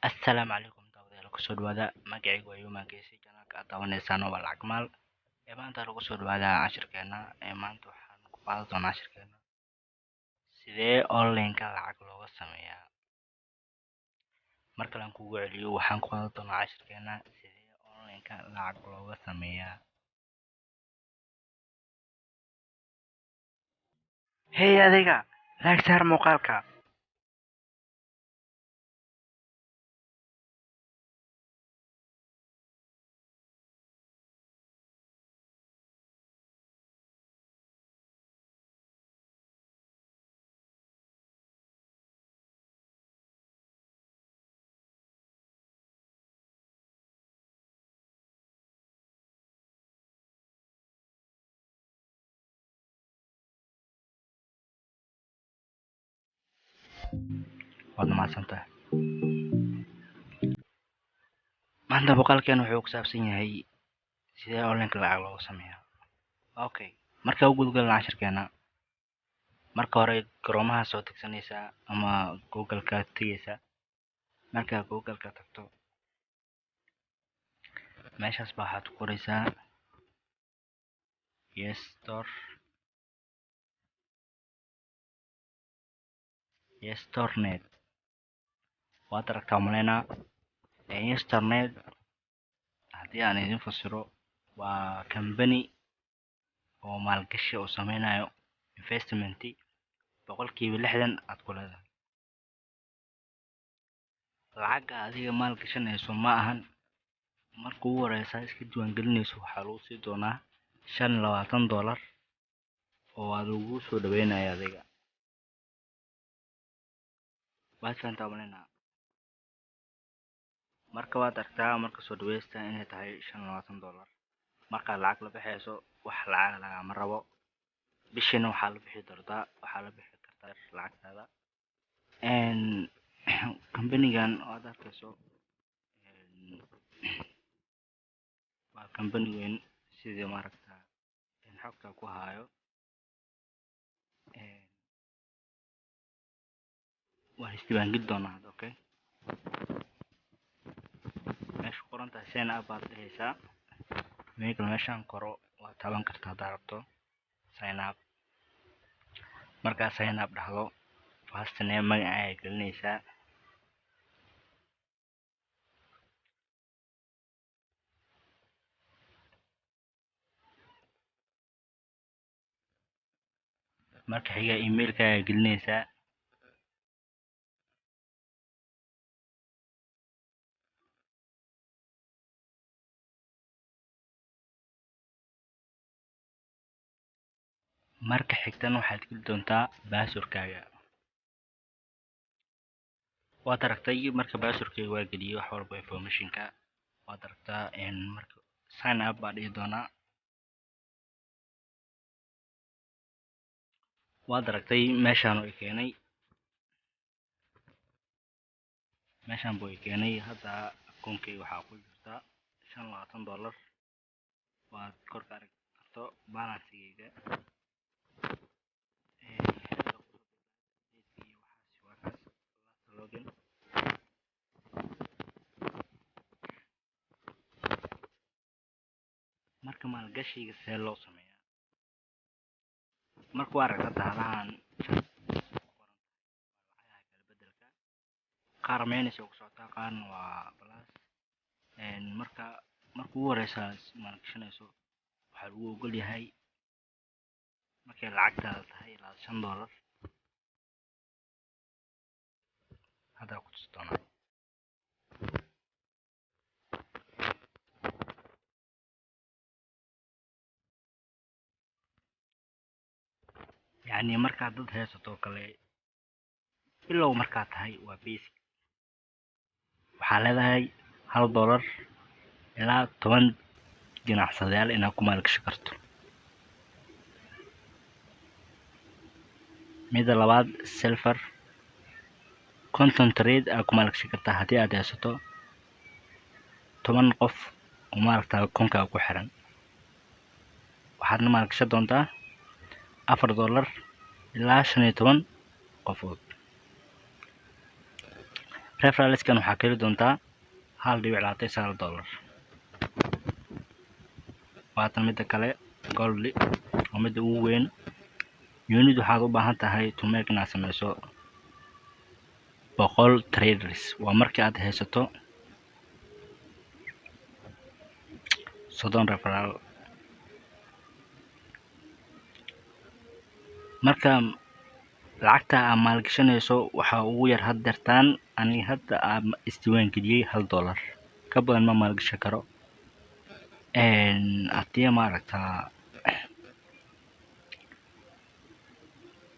Assalaamu calaykum daawadayaal, kusoo dhawaada. Magacaygu waa Yuman Geesi, channelka aad daawaneysaan waa Lacag Maal. Ee maanta lagu soo dhawaada cashirkeena. Ee maanta waxaan ku qaadan doonaa cashirkeena sidee online-ka lacag looga sameeyaa. Mar kale aan kugu celiyo, waxaan ku qaadan doonaa cashirkeena sidee online-ka lacag looga sameeyaa. Hey adiga, like saar muuqaalka. Waad mahadsantahay. Maanta muuqaalkeena wuxuu ku saabsan yahay sidee online-ka lacag looga sameeyaa. Okay, marka u gudgalna cashirkeena, marka hore garoomaha soo degsanaysaa ama Google-ka tegaysaa. Markaa Google-ka tagto, meeshaas baa waxaad ku qoraysaa Yestor, Yestornet. Waad aragtaa umaleynaa. Yestornet haddii aan idin fasiro, waa company oo maalgashi oo sameynayo investment 60% aad ku leedahay lacagga adiga maal gashanayso. Ma ahan marka ugu horeysa iska diiwaangelinayso, waxaa lagu sii doonaa $25 oo waa lagu soo dhaweynaya adiga. Waad fahantaa umaleynaa. Marka waad aragtaa marka soo dhaweysta inay tahay $25. Markaad lacag la bixayso, wax lacag lagama rabo. Bishiina waxaa la bixi doontaa, waxaa la bixi kartaa lacagtaada. Company-gan aad arkayso waa company weyn, sidii maaragta xogta ku hayo. Waan isdiiwaangelin doonaa hadda. Okay, meesha ku qoran tahay sign up baad dhehaysaa. Meekal meeshaan koro waad taaban kartaa haddaad rabto sign up. Markaa sign up dhahdo, first name magaca ayaa gelinaysaa. Marka xiga emailka ayaa gelinaysaa. Marka xigtana waxaad geli doontaa passwordkaaga. Waad aragtay, marka passwordkayga waa geliyey, wax walba informationka waad aragtaa. Marka sign up baa dhihi doonaa. Waad aragtay, meeshaan uu i keenay, meeshaan buu i keenay. Hadda akoonkayga waxaa ku jirta $25. Waad kor ka aragi karto balancegayga. Waa kaas login. Marka maalgashiga see loo sameeyaa? Marka waa aragta hadahan lacagaha kala bedelka, qaar minus oo ku socotaa, qaarna waa plus. Marka marka ugu horeysa maalgashanayso, waxaa lagu ogol yahay markay lacagtaada tahay ilaa $5. Hadda ku tusi doonaa. Yacni markaad dad haysato oo kale, bilow markaad tahay, waa basic. Waxaa leedahay $1 ilaa 10 ganacsadayaal inaad ku maalgashi karto. Mida labaad, silver, 50 trade aad ku maalgashi kartaa haddii aad haysato 10 qof oo maaragta akoonkaaga ku xiran. Waxaadna maalgashan doontaa $4 ilaa 15 qofood. Referralskan waxaa ka heli doontaa $1.29. Waatan midda kale, gold waa midda ugu weyn. You need, waxaad u baahan tahay, to make, inaad sameyso 100 traders, waa markii aad haysato 30 referral. Marka lacagta aad maalgashanayso waxaa ugu yar haddeertaan aniga hadda aan isdiiwaan geliyey $1, ka badan ma maalgashan karo. Haddii maaragtaa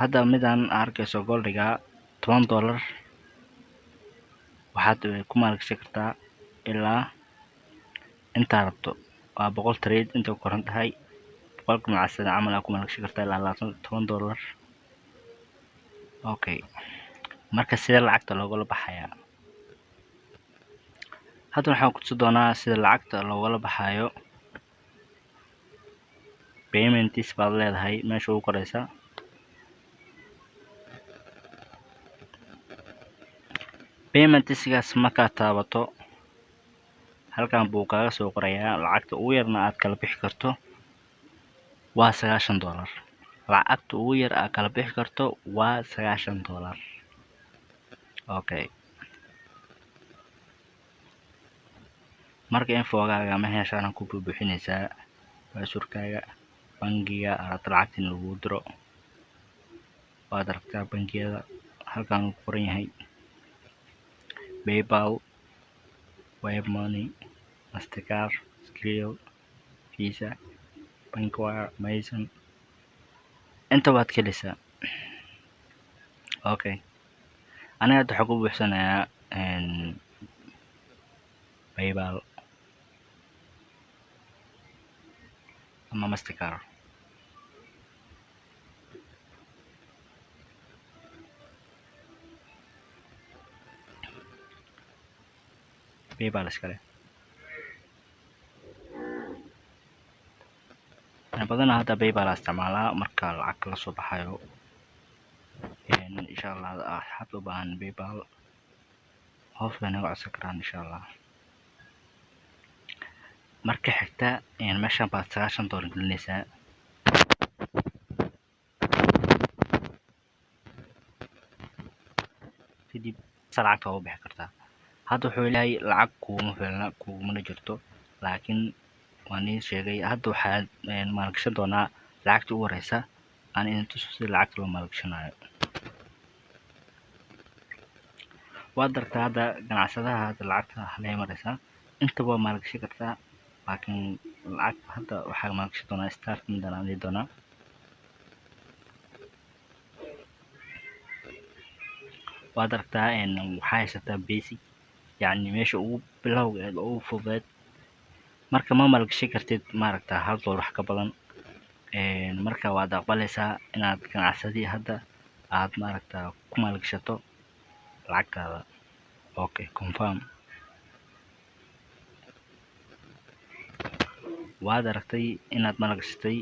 hadda midaan arkayso goldiga, $10 waxaad ku maalgashan kartaa ilaa intaa rabto, waa 100 trade intay ku qoran tahay. 100-ka macsada camal aa ku maalgashan kartaa ilaa $20, $10. Okay, marka sidee lacagta loogala baxayaa? Hadda waxaan ku tusi doonaa sida lacagta loogala baxayo. Payments baad leedahay meesha ugu koreysa. Paymentskaas markaad taabato, halkan buu kaaga soo qorayaa. Lacagta ugu yarna aad kala bixi karto waa $90. Lacagta ugu yar aad kala bixi karto waa $90. Okay, marka infogaaga meeshaan ku buuxinaysaa, passwordkaaga, bangiga aad rabto lacagta in lagugu diro. Waad aragtaa bangiyada halkan uu ku qoran yahay: PayPal, WebMoney, Mastercard, Skrill, Visa, Bankwire, Mason, inta waad ka heleysaa. Okay, aniga hadda waxaan ku buuxsanayaa PayPal ama Mastercard. PayPal iskale badanaa hadda PayPal aa isticmaalaa marka lacag la soo baxayo. Insha Allah asxaabta u baahan PayPal hoos bay naga codsan karaan, insha Allah. Marka xigta meeshan baad $90 gelinaysaa. Kadib lacagta waa u bixi kartaa. Hadda wuxuu leeyahay lacag kuguma filna, kugumana jirto, laakiin waan idiin sheegay. Hadda waxaad maalgashan doonaa lacagta ugu horeysa aan idin tuso sida lacagta loo maalgashanayo. Waad aragtaa hadda ganacsadaha, hadda lacagta halay mareysaa. Intaba waa maalgashan kartaa, laakiin lacag hadda waxaa maalgashan doonaa start midaan aan dhihi doonaa. Waad aragtaa, waxaa haysataa basic, yacni meesha ugu bilowga ugu fududeed. Marka ma maalgashan kartid maaragta $1 wax ka badan. Marka waad aqbalaysaa inaad ganacsadii hadda aad maaragta ku maalgashato lacagtaada. Okay, confirm. Waad aragtay inaad maalgashatay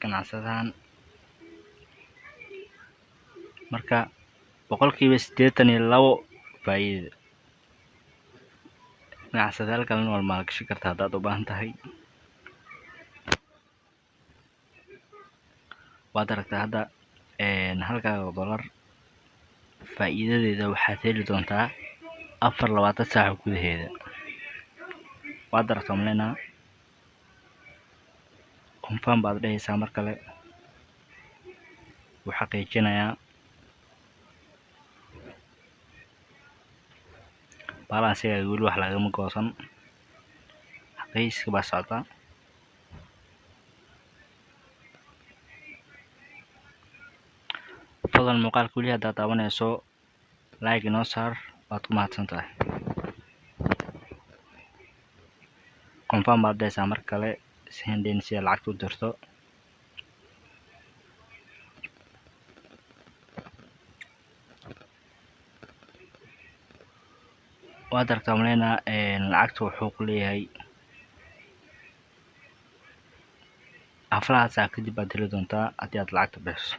ganacsadahan. Marka 82% faa'iida. Ganacsadayaal kalena waad maalgashan kartaa haddaad u baahan tahay. Waad aragtaa hadda halkaaga dollar faa'iidadeeda waxaad heli doontaa 24 saac gudaheeda. Waad aragtaa maleynaa. Confirm baad dhehaysaa mar kale, wuu xaqiijinayaa. Balancegaaga weli wax lagama goosan, xaqiijiska baa socda. Fadlan muuqaalka weli haddaad daawanayso like inoo saar, waad ku mahadsan tahay. Confirm baad dhehaysaa mar kale, sending si aad lacagta u dirto. Waad aragtaa maleynaa, lacagta wuxuu ku leeyahay 4 saac kadib baad heli doontaa haddii aad lacagta bixiso.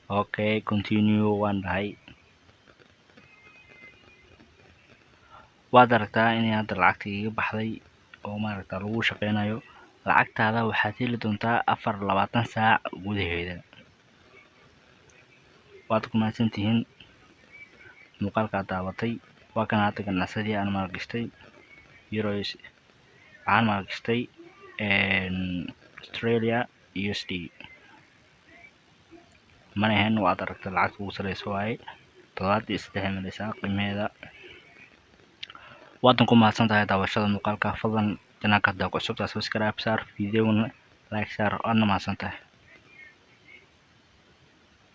Okay, continue waan dhahay. Waad aragtaa inay hadda lacagta iga baxday oo maaragta lagu shaqeynayo. Lacagtaada waxaad heli doontaa 24 saac gudaheeda. Waad ku mahadsantihiin muuqaalka aad daawatay. Waa kan hadda ganacsadii aan maalgashtay euros, waxaan maalgashtay Australia USD mana ahayn. Waad aragtay lacagta ugu sareysa waaye, 73 mareysaa qiimaheeda. Waadan ku mahadsan tahay daawashada muuqaalka. Fadlan channelka haddaa ku cusub tahay, subscribe saar, videogana like saar. Waadna mahadsan tahay.